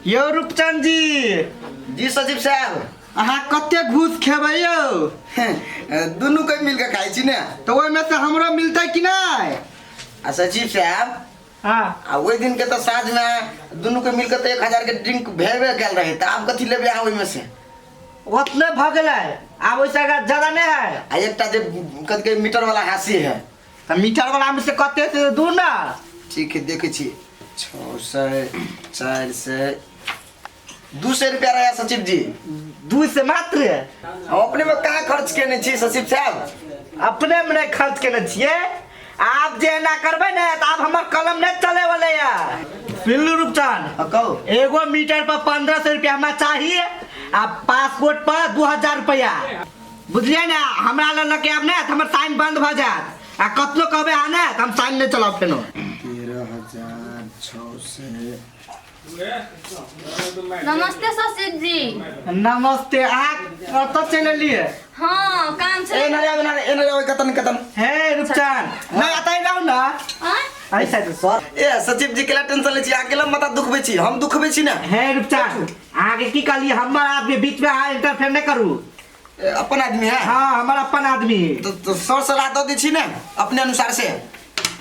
यौ रूपचंद जी। जी सचिव साहब। अहाँ कते घूस खेबै यौ? दुनू के मिल के खाइ छी ने। तऽ ओहिमे से हमरो मिलतै कि नहि? आ सचिव साहब, हाँ। आ ओहि दिन के तऽ साँझ में दुनू के मिल के तऽ 1000 के ड्रिंक भेबे गेल रहे, तऽ आब कथी लेबै अहाँ ओहिमे से? ओतने भऽ गेलै, आब ओहिसँ ज्यादा नहि है। आ एकटा जे कथी के मीटर वाला हासी है। तऽ मीटर वाला में से कते से दू ना। ठीक है, देखै छी। 600, 400, 200 रुपया रहा सचिव जी। 200 मात्र? हम अपने में कहाँ खर्च केने छी सचिव साहब? अपने में नहीं खर्च केने छियै। आप जे एना करबै ने तऽ आब हमर कलम नहीं चले वाले या। सुनलू रूपचंद? हाँ, कहू। एगो मीटर पर 1500 रुपया हमरा चाहिए आ पासपोर्ट पर 2000 रुपया, बुझलियै ने? हमरा लग लके आब ने तऽ हमर साइन बंद भऽ जायत, आ कतनो कहबै अहाँ ने तऽ हम साइन नहि चलाब फेनो। 13,600। नमस्ते सचिव जी। नमस्ते। अहाँ कतऽ चलि एलियै? हाँ, काम छै। ए नरिया बना, ए नरिया, कतन कतन। हे रूपचंद, नहीं आता ही रहू ना। आँय? ऐसा तो सर, ए सचिव जी केला टेंशन लै छी, अकेला माथा दुखबै छी, हम दुखबै छी ना। हे रूपचंद, अहाँके की कहलियै, हमर आदमी बीच में अहाँ इंटरफेयर नहीं करू। ए, अपन आदमी है। हाँ, हमर अपन आदमी। तो सर सलाह दऽ दै छी ने अपने अनुसार से।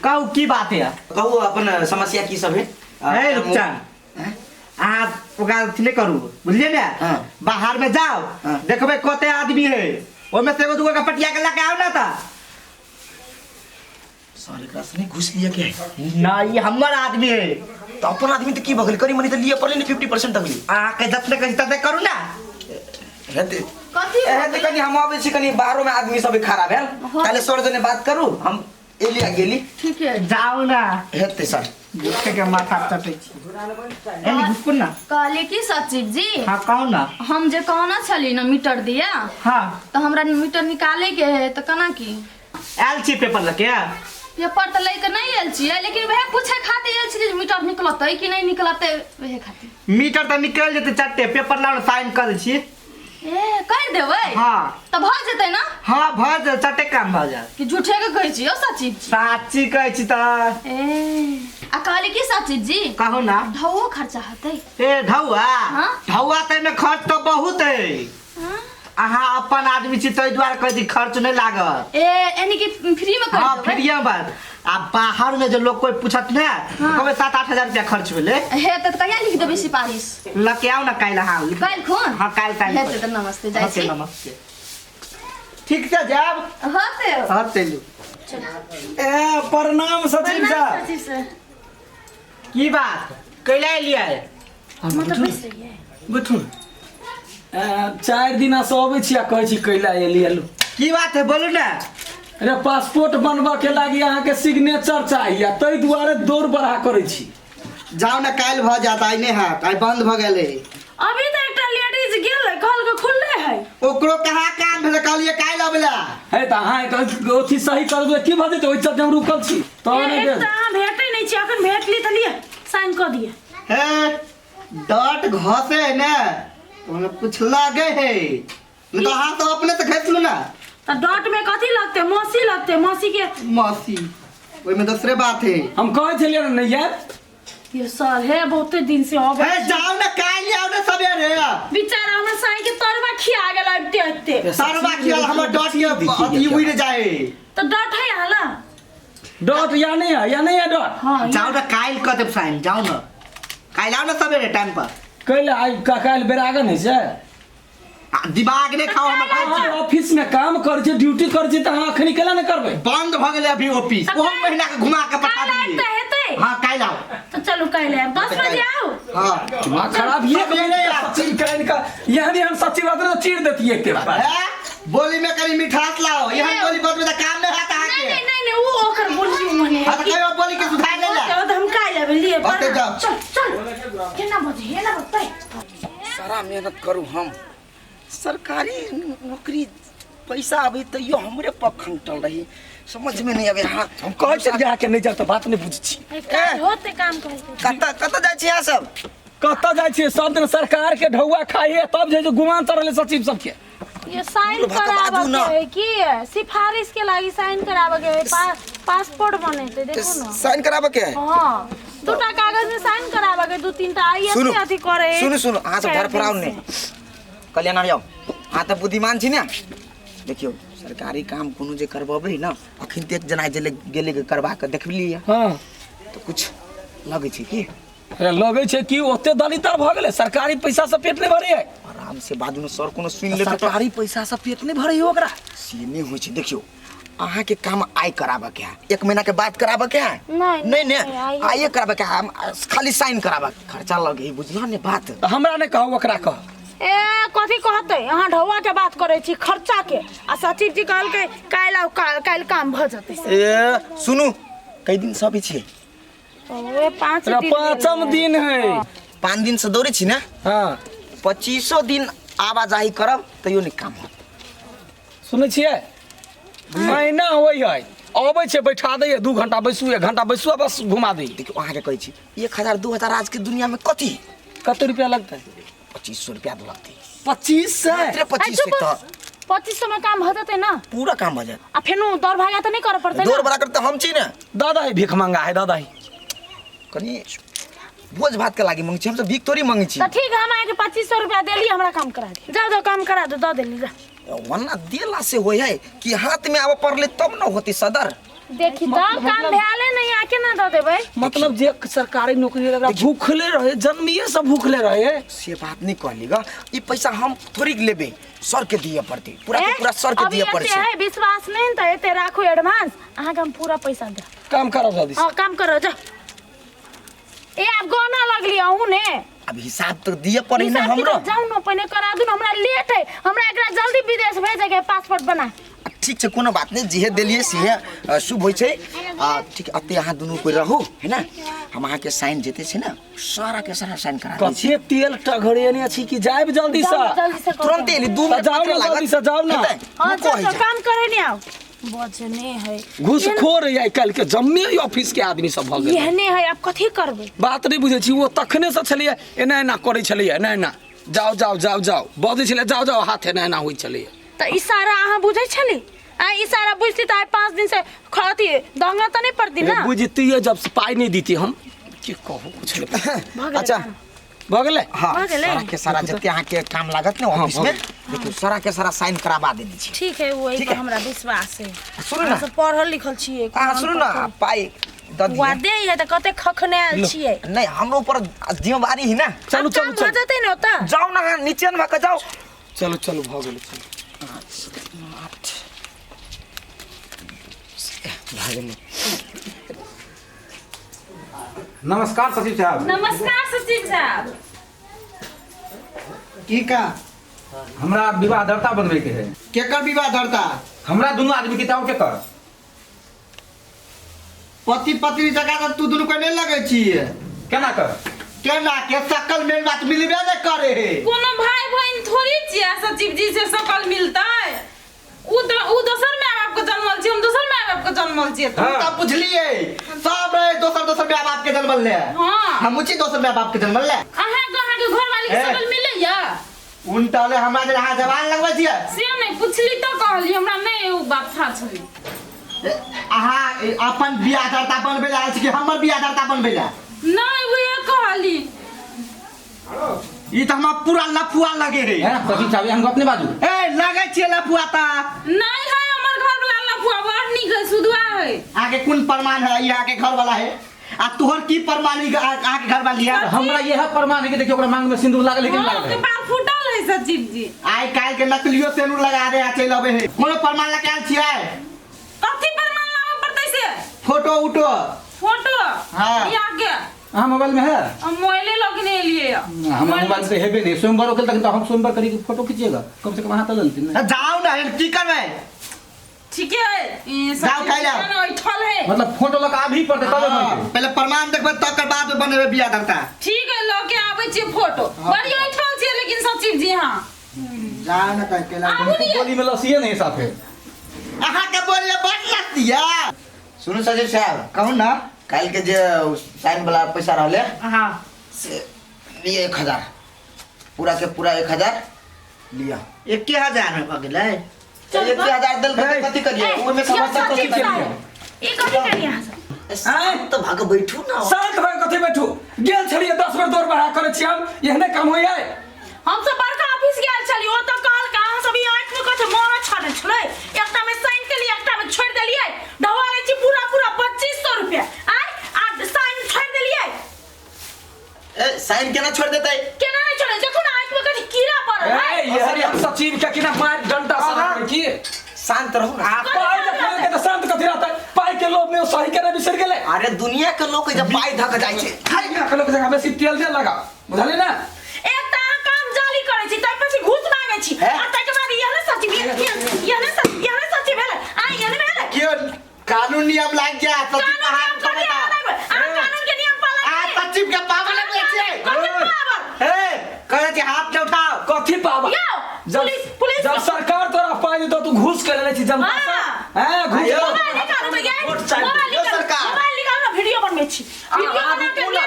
कहू की बात है? कहू अपन समस्या की सब है। हे रूपचंद, अहाँ ओकरा अथी नहीं करू, बुझलियै ने? हाँ। बाहर में जाओ, हाँ। देखबै कते आदमी है, ओहिमे से एगो दूगो के पटिया के लके आओ ना। तऽ सर एकरा से नहीं घुस लिया के है? ना, ई हमर आदमी है। तो अपन आदमी तो की बगल करी मनी तो लिए पड़ले ने 50% तक ली। अहाँके जतने कही ततने करू ना। हेते कथी? हेते कनी हम आबै छी, कनी बाहरो में आदमी सब खड़ा भेल। हाँ। ताले सर जने बात करू, हम एली आ गेली। ठीक है, जाओ ना। हेते सर। झूठे के माथा चटै छी, एनी घुसकू ना। कहली कि सचिव जी। हाँ, कहू ना। हम जे कहना छली ना मीटर दिया, हाँ, तऽ हमरा मीटर निकाले के है, तऽ केना की? आयल छी पेपर लके? पेपर तऽ लैके नहि आयल छियै, लेकिन वएह पूछे खातिर आयल छियै जे मीटर निकलतै कि नहि निकलतै, वएह खातिर। मीटर तऽ निकलि जेतै चट्टे, पेपर लाउ, साइन कऽ दै छी। ए, कर देबै? हाँ। तऽ भऽ जेतै ना? हाँ, भऽ जेतै, चट्टे काम भऽ जायत। कि झूठे के कहै छी यौ सचिव जी? साची कहै छी तऽ। ए, आ कहली कि सचिव जी। कहू ना। ढौओ खर्चा होतै? ए ढौआ? हाँ? ढौआ तऽ एहिमे खर्च तऽ बहुत है। हाँ? अहाँ अपन आदमी छी ताहि दुआरे कहै छी खर्च नहि लागत। ए, यानी कि फ्री में कर हाँ, देबै? फ्रीए में बात। आ बाहर में जे लोग कोई पूछत ने, हाँ। कहबै 7-8 हजार रुपया खर्च भेलै। हे तऽ कहिया लिख देबै सिफारिश? लके आउ ना काल्हि अहाँ। काल्हि खुन? हाँ, काल्हि साइन हेतै तऽ नमस्ते, जाइ ओके, छी। नमस्ते। ठीक से जायब। होतै। हाँ, चलू। ए प्रणाम सचिव प्रणाम साहब। सचिव सर। की बात कैला एलियै? मतलब बैस रहियै। बैठू। 4 दिना से अबै छी आ कहै छी कैला एली एलू। की बात है, बोलू ना। अरे पासपोर्ट बनबऽ के लागी अहाँके सिग्नेचर चाही, आ ताहि दुआरे दौड़ बढ़ा करै छी। जाओ ना, काल्हि भऽ जायत, आइ नहि हैत, आइ बंद भऽ गेलै। अभी तऽ एकटा लेडीज गेलै, कहलकै खुलले है। ओकरो कहाँ काम भेलै, कहलियै काल्हि अबै ला। हे तऽ अहाँ एक अथी सही करबै की भऽ जेतै, ओहि चलते हम रुकल छी तहन एक गेल। तऽ अहाँ भेटै नहि छी, अखन भेटली तऽ लिअ साइन कऽ दिअ। हे डॉट घसे है ने, ओहिमे कुछ लागे है, नहीं तो अहाँ सब अपने से घसलू ना। तऽ डॉट में कथी लगतै? मौसी लगतै, मौसी के। मौसी ओहिमे दोसरे बात है। हम कहै छलियै ने नहि आयब। ये सर हे बहुते दिन से अबै। हे जाओ ना, काल्हि आओ ना सवेरे। बेचारा हमर साई के तरवा खिया गेल आबिते आबिते। सरवा खियाल हमर डॉट के अथी उड़ि जाए। तऽ डॉट है यहाँ ना? डॉट या नहीं है, या नहीं है डॉट। हाँ। जाओ ना, काल्हि कऽ देब साइन, जाओ ना, काल्हि आओ ना सवेरे टाइम पर। कैला आइ काल्हि बेरागन है से? आ, दिमाग नहि खाओ हमर। अहाँ ऑफिस में काम करै छी, ड्यूटी करै छी, तऽ अहाँ अखनी केना नहि करबै? बंद भऽ गेलै अभी ऑफिस, तऽ ओहो महीना के घुमा के पठा काल्हि आबि दियै। तऽ हेतै? हाँ, काल्हि आओ। तऽ चलू काल्हि आयब, 10 बजे आउ। हाँ। दिमाग खराब ये सवेरे आउ। सचिव काल्हि का यहाँ हम सचिव रहते तऽ चीर देतियै एके बार। हैं? बोली में कनी मिठास लाओ, एहन बोली बदबे तऽ काम नहि हैत नहीं अहाँके। नहीं नहीं नहीं, वो ओकर बोली मने। हाँ, तऽ कहियो बोली के सुधार ले ला। तो हम काल्हि आबि लिए। ओते जाओ। चल चल, केना बजे हे ना बतै। सारा मेहनत करू हम, सरकारी नौकरी पैसा अभी तैयो हमरे पर खंगटल रही, समझ में नहीं आवे। हाँ, हम कहै छलियै अहाँके नहि जायब तऽ बात नहि बुझै छी। काल्हि होते काम करते। कतऽ कतऽ जाइ छी अहाँ सब? कतऽ जाइ छियै, सब दिन सरकार के ढौआ खाइ है, तब जे गुमान चढ़ल है सचिव सबके। ये साइन भूल भटक कराबऽ बाजू के ना। है कि सिफारिश के लागी साइन कराबऽ के है, पासपोर्ट बनेते, देखो ना। साइन कराबऽ के है? हाँ, दूटा कागज में साइन कराबे के दू तीन टा आई सुनू अथी करे सुनू सुनू अहाँ सब चारि धरफड़ाउ दिन नहि। कल्याण आउ, अहाँ तऽ बुद्धिमान छी ने। देखियौ सरकारी काम कोनो जे करबेबै ने, अखन तऽ एक जना जे गेलै करबा कऽ देखलियै। हँ। तऽ कुछ लगै छै की? अरे लगै छै कि ओते दलितर भऽ गेलै, सरकारी पैसा से पेट नहि भरै है। आराम से, बादमे सर कोनो सुनि लेतै तऽ। सरकारी पैसा से पेट नहि भरै है ओकरा। से नहि होइ छै। देखियौ अहाँके काम आइ कराबऽके है, एक महीना के बाद कराबऽके है? नहीं, नहीं नहीं, नहीं, आइए। आइए कराबऽके है, हम खाली साइन कराबऽ खर्चा लगे, बुझलऽ ने बात? तऽ हमरा नहि कहू, ओकरा कह। ए कथी कहतै? अहाँ ढौआ के बात करै छी खर्चा के, आ सचिव जी कहलकै काल्हि आउ, काल्हि काम भऽ जेतै। ए सुनू, कई दिन से अबै छियै? ओए 5 दिन। पाँचम दिन है। 5 दिन से दौड़ै छी ने। हँ। 25 दिन आवाजाही करब तैयो नहि काम होत। सुनै छियै, महीना होइ है, अबै छै, बैठा दैए, 2 घंटा बैसू, 1 घंटा बैसू, आ बस घुमा दैए। देखियौ अहाँके कहै छी, 1000 2000 आज के दुनिया में कथी? कते रुपया लगतै? 2500 रुपया तऽ लगतै। 2500? मात्रे 2500 तऽ। 2500 में काम भऽ जेतै ना? पूरा काम भऽ जायत। आ फेनो दौड़ भागा तऽ नहि करऽ पड़तै? दौड़ बड़ा करते हम छी ने। दादा ही भीख मंगा है, दादा ही। कनि भोज भात के लागी मंगै छी, हमसब भीख थोड़ी मंगै छी। तऽ ठीक है, हम अहाँके 2500 रुपया देली, हमरा काम करा दी। जाओ जाओ, काम करा दो, दऽ देली जा। वरना देला से होइ है कि हाथ में आबऽ पड़ले तब न होती सदर। देखी तऽ काम भेले नहीं, आके ना दऽ देबै। मतलब जे सरकारी नौकरी लगरा भूखले रहे, जन्मिए से भूखले रहे। से बात नहीं कहली गा, ई पैसा हम थोड़ी लेबे, सर के दिए पड़ते पूरा के ए, पूरा सर के अभी दिए पड़े एते छै। है विश्वास नहीं तऽ एते राखू एडवांस, अहाँके हम पूरा पैसा देब। काम करब जल्दी से। हाँ काम करो जाओ। ए आब गाना लगली अहूँ ने। अब हिसाब तो दिए पड़े ना हिसाब हमरो। किताब जाउ न पहिने करा दू न, हमरा लेट है, हमरा एकरा जल्दी विदेश भेजे के पासपोर्ट बना। ठीक छै, कोनो बात नहीं, जेहे देलिए सेहे शुभ होइ छै। आ ठीक, अते अहाँ दुनू कोइ रहू है ना, हम अहाँके साइन जेते छै ने सारा के सारा साइन करा दै छी। कते तेल टघरेने छी कि जायब जल्दी से? जाउ न, जल्दी से करू। तुरंते एली, 2 मिनट जाउ न, मात्र लागत। जल्दी से जाउ न। हेतै? हाँ, रुको जाउ, है जाउ, जा। काम करे नहीं आओ। बजने है। घूसखोर है आइ काल्हि के, जम्मे ऑफिस के आदमी सब भऽ गेल। एहने है, आब कथी करबै? बात नहि बुझै छी, ओ तखने से छलैया एना एना करै छलैया, एना एना जाओ जाओ जाओ जाओ बजै छलै, जाओ जाओ हाथ एना एना होइ छलैया। तऽ इशारा अहाँ बुझै छली? आ इशारा बुझती तऽ आइ 5 दिन से अथी दंगा तऽ नहि पड़ती ना? बुझतियै जब पाइ नहि दिती, हम की कहू कुछ नहि। भऽ गेलै अच्छा। काम। भऽ गेलै? हाँ, भऽ गेलै? सारा के सारा जते अहाँके काम लागत ने ऑफिस में, देखियौ सारा के सारा साइन कराबा देने छी। ठीक है, वही ठीक पर है। हमरा विश्वास है। सुनू ना। अहाँ सब पढ़ल लिखल छियै। अहाँ सुनू ना, पाइ दऽ दिअ। वादे है तऽ कते खखने आयल छियै। नहीं, हमरो ऊपर जिम्मेवारी है ना। चलू आब काम चलू भऽ चलू जेतै ने ओतऽ? जाउ ना अहाँ नीचे भऽ कऽ जाउ। चलू चलू भऽ गेलै, चलू। भऽ गेलै। नमस्कार सचिव साहब। नमस्कार सचिव साहब। की का? हमरा विवाह दर्ता बनबै के है। केकर विवाह धरता? हमरा दुनू आदमी के ताऊ के कर। पति पत्नी जगह तऽ तू दुनू के नहीं लगै छियै। केना कर? केना के सकल मेन बात मिलबे नहीं करे है। कोनो भाई बहन थोड़ी छियै सचिव जी से सकल मिलतै? उ तो उ दोसर माय बाप के जन्मल छी, हम दोसर माय बाप के जन्मल छियै। हाँ। तब बुझलिए सब रहे दोसर दोसर माय बाप के जन्मल ले। हाँ। हम छी दोसर माय बाप के जन्मल ले। अहाँ के घर वाली के ए। सकल मिलैया? उनटा ले हमरा जे अहाँ जवान लगबै छियै। से नहीं पुछली तऽ कहली, हमरा नहीं उ बात था छली। अहाँ अपन बियाह दर्ता बनबै लए आयल छी कि हमर बियाह दर्ता बनबै लए? नहीं उहे कहली। ई तऽ हमरा पूरा लफुआ लगे है। है सचिव साहब, हम अपने बाजू। ए लगे छियै लफुआ तऽ। नहीं है हमर घर वाला लफुआ, बड़ नीक है, सुधुआ है। अहाँके कोन प्रमाण है ई अहाँके घर वाला है? आ तोहर की प्रमाण ई अहाँके घर वाली है? हमरा यह प्रमाण है कि देखियो ओकरा मांग में सिंदूर लागल है कि हाँ, नहीं लागल ओके है। बाल फूटल है सचिव जी। आइ काल्हि के नकलियो सेनूर लगा दे आ चलि अबै है। कोनो प्रमाण लऽ के आयल छियै? कथी प्रमाण लाबऽ पड़तै से? फोटो उटो। फोटो? हाँ। बियाह के। अहाँ मोबाइल में है? हम मोबाइले लऽ के नहीं एलियै। हमरा मोबाइल से हेबे नहीं, सोमवार होके तक हम सोमवार करी के फोटो खींचिएगा, कम से कम अहाँ तऽ लेलथिन ने। जाउ ने, की करबै? ठीके है, ई जाउ खाइ लए। सचिव जी ऐठल है। मतलब फोटो लऽ के आबही पड़तै तबे बनतै। पहिले प्रमाण देखबै तकर बाद बनेबै बियाह दर्ता। ठीक है, लऽ के आबै छियै फोटो। बड़ी ऐठल छियै लेकिन सचिव जी। हाँ जा ने तऽ केला। आबू ने। बोली में लस्सीए नहीं साफे। अहाँके बोलिए बड़ लस्सिया। सुनू सचिव साहब। कहू ना। काल्हि के जे साइन वाला पैसा रहले हाँ से लिए 1000, पूरा के पूरा 1000 लिया। 1000 में भऽ गेलै। 1000 देलकै तऽ कथी करियै? ओहिमे समस्या कथी करियै? ई कथी करियै अहाँ सब? शांत भऽ कऽ बैठू ने। शांत भऽ कथी बैठू? गेल छलियै 10 बेर दौड़ बढ़ा करै छी हम, एहने काम होइए? हम सब बड़का ऑफिस गेल छली, ओ तऽ कहलक अहाँ सब ई आँखि में कथी मारा छाड़े छलै, एकटा में साइन केलियै एकटा में छोड़ि देलियै, ढवा लै छी पूरा पूरा 2500 रुपया आय आ साइन छोड़ि देलियै। ए, साइन केना छोड़ देतै? केना नहीं छोड़े, देखो ना आँखि में कथी कीड़ा पड़ल है। ए, ये हम सचिव के किना मार डंडा से की शांत रहू ना। पाई देखल के तऽ शांत कथी रहतै? पाई के लोभ में ओ सही के बिसरि गेलै। अरे दुनिया के लोग जब पाई धक जाइ छै। दुनिया के लोग जगह बेसी तेल दे लगा, बुझलियै ना? एक तऽ अहाँ काम जाली करै छी, ताहि पर से घूस मांगै छी, हैं? आ ताहिके बाद इएह सचिव, इएह सचिव भेलै, आ इएह भेलै। क्यों कानून नियम लाग गया सचिव कानून का हाथ नियम कथी पकड़ता। अहाँ लगबै? अहाँ कानून के नियम पालन आ करी। सचिव के पावर लगबै छियै। कथी पावर? ए, कहै छी हाथ न उठाओ। कथी पावर? यौ, जब पुलिस, पुलिस जब सरकार तोरा पाई देतौ तू घूस के लेने छी जनता से। हाँ। हैं, घूस आयो। मोबाइल निकालू तऽ यै, वोट चाही। मोबाइल यौ निकालू, सरकार। मोबाइल निकालू ना, वीडियो बनबै छी। वीडियो बना के लिअ,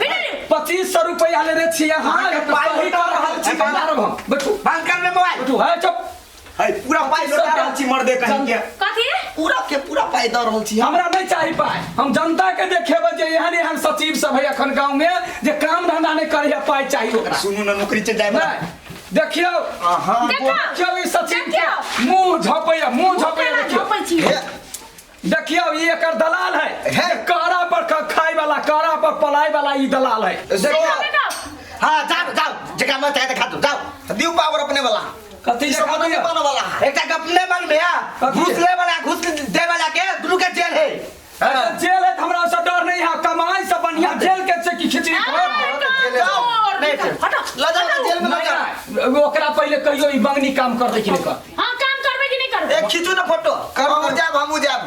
वीडियो। 2500 रुपया लेने छी अहाँ, अहाँके पाइ सही कऽ रहल छी, बंद मारब हम। बैठू। बंद कर ले मोबाइल। बैठू, है चुप। है पूरा पाई लौटा रहल छी मर्दे कहीं के। कथी? पूरा के पूरा पाई दऽ रहल छी हम। हमरा नहीं चाही पाई, हम जनता के देखेबै जे एहन एहन सचिव सब है अखन गांव में जे काम धंधा नहीं करे है, पाई चाही ओकरा। सुनू ना, नौकरी चलि जाय। नहीं, देखियौ। अहाँ देखो। देखियौ ई सचिव के देखियौ। मुंह झपैया, मुंह झपैया। केना देखियौ। झपै छी? हे, देखियौ ई एकर दलाल है, हे। कड़ा पर खाय वाला, कड़ा पर पलाय वाला ई दलाल है। सो, देखियौ। हाँ, जाओ जाओ, जगह मत चाहे खा दो, जाओ। दियौ पावर अपने वाला। कथी ई सब देखा अपने दियौ? बन वाला है। एकटा गप नहीं मन भैया, कथी? घूस ले वाला, घूस दे वाला के दुनू के जेल है। अच्छा, जेल है तो हमरा से डर नहीं है, कमाई से बढ़िया जेल के से की खिचड़ी खाओ। चोर, नहीं, निकाल, हटो। लऽ जाओ जेल में, लऽ जाओ। नहीं, ओकरा पहिले कहियो ई मंगनी काम करतै कि नहीं करतै। हाँ, काम करबै कि नहीं करबै? ए, खींचू ना फोटो। हमहूँ जायब, हमहूँ जायब।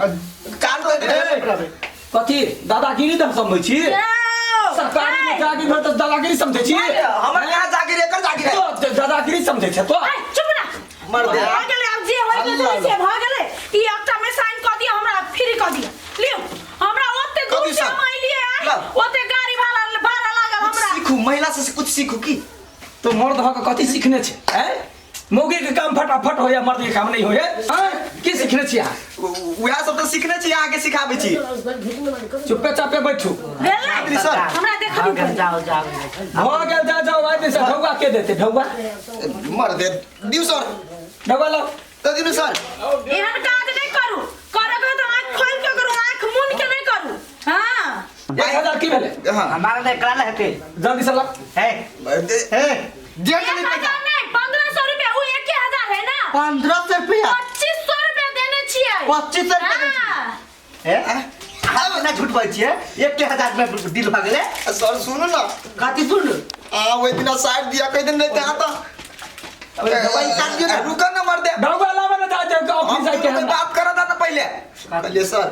कान तो ए, कथी दादागिरी दम समझै छी? यौ, सरकारी में ऐ, जागीर भेल तऽ दादागिरी समझै छी? हमर कहाँ जागीर, एकर जागीर है। तो दादागिरी समझै छै तो। ऐ, चुप ना। मर दे। भऽ गेलै, आब जे होइ के छलै से भऽ गेलै। ई एकटा में साइन कऽ दिअ, हमरा फ्री कऽ दिअ। लियौ, हमरा ओते दूर कथी से सर? हम अयलियै, आइ, लाउ। ओते गाड़ी भाड़ा भाड़ा लागल कुछ हमरा। सीखू, महिला से कुछ सीखू की। तो मर्द भऽ कऽ कथी सीखने छै? हैं? मौगी के काम फटाफट होइया, मर्द के काम नहीं होइया। हैं? की सीखने छी अहाँ? उएह सब तऽ सीखने छी, अहाँके सिखाबै छी। चुप्पे चापे बैठू। भेलै? सर। हमरा देखबी पड़ै। जाओ जाओ। भऽ गेल, जा जाओ। आइ से ढौआ के देते ढौआ? मर दे, दियौ सर। ढौआ लाउ। तऽ दियौ सर। एहन काज नहि करू। करऽ के तऽ आँखि खोलि के करू, आँखि मुनि के नहि करू। हाँ। 1000 की भेलै? हाँ। हमारा नहीं करा हेते। जल्दी से लाउ। हे हे, जे एक कनी पैसा। हजार नहीं, 1500 रुपया, वो 1000 है ना? 1500 रुपया। 2500 रुपया देने छियै। 2500 रुपया देने छियै। हाँ। हे, अहाँ केना झूठ बजै छियै? 1000 में डील भऽ गेलै। सर सुनू ना। कथी सुन? आ ओहि दिना साइड दिया कहि देने रहते आता। पैसा दियौ ना। रुक ना मर दे। ढौआ लाबे ने, जा जा हम ऑफिस जाके दुनू के हमरा। बात करत ना पहिले। कहलिए सर,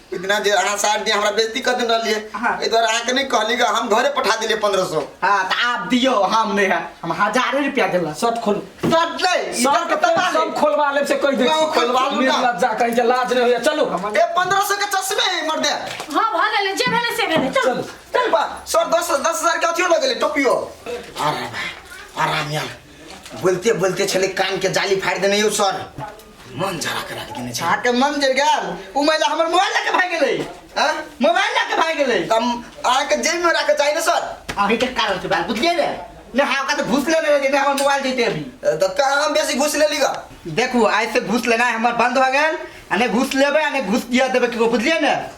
ओहि दिना जे अहाँ साइड दिया हमरा बेइज्जती कर देने रहलिए। हाँ। एहि दुआरे अहाँके नहि कहली ग, हम घरे पठा देलिए 1500। हाँ, तऽ आब दियौ, हम नहि है, हम हजारे रुपया देलक। शर्ट खोलू। शर्ट नहि, शर्ट इधर के तबाह सब खोलवा लेब से कहि दै छी। खोलवा लू ना। निर्लज्जा कहीं के लाज नहीं होइया। चलू। ए, 1500 के चश्मे है मर दे। हाँ, भऽ गेलै, जे भेलै से भेलै। चलू। चलू। चल बा सर, 10,000 के अथियो लगेले टोपियो। अरे भाई आराम यार, बोलते बोलते छले कान के जाली फाड़ि देने यौ सर, मन जरा के राखि देने छै। अहाँके मन जरि गेल? ओ महिला हमर मोबाइल लऽ के भागि गेलै। आँ? मोबाइल लऽ के भागि गेलै। तऽ हम अहाँके जेब में राखऽ चाही ने सर। अहीँके कारण छै बाल, बुझलियै ने? ने हाँ, ओकरा तऽ घूस लेने रहियै ने, हमर मोबाइल जैते अभी। तऽ कहाँ हम बेसी घूस लेली ग? देखू, आइ से घूस लेनाइ हमर बंद भऽ गेल, आ नहि घूस लेबै आ नहि घूस दिअ देबै केकरो, बुझलियै ने?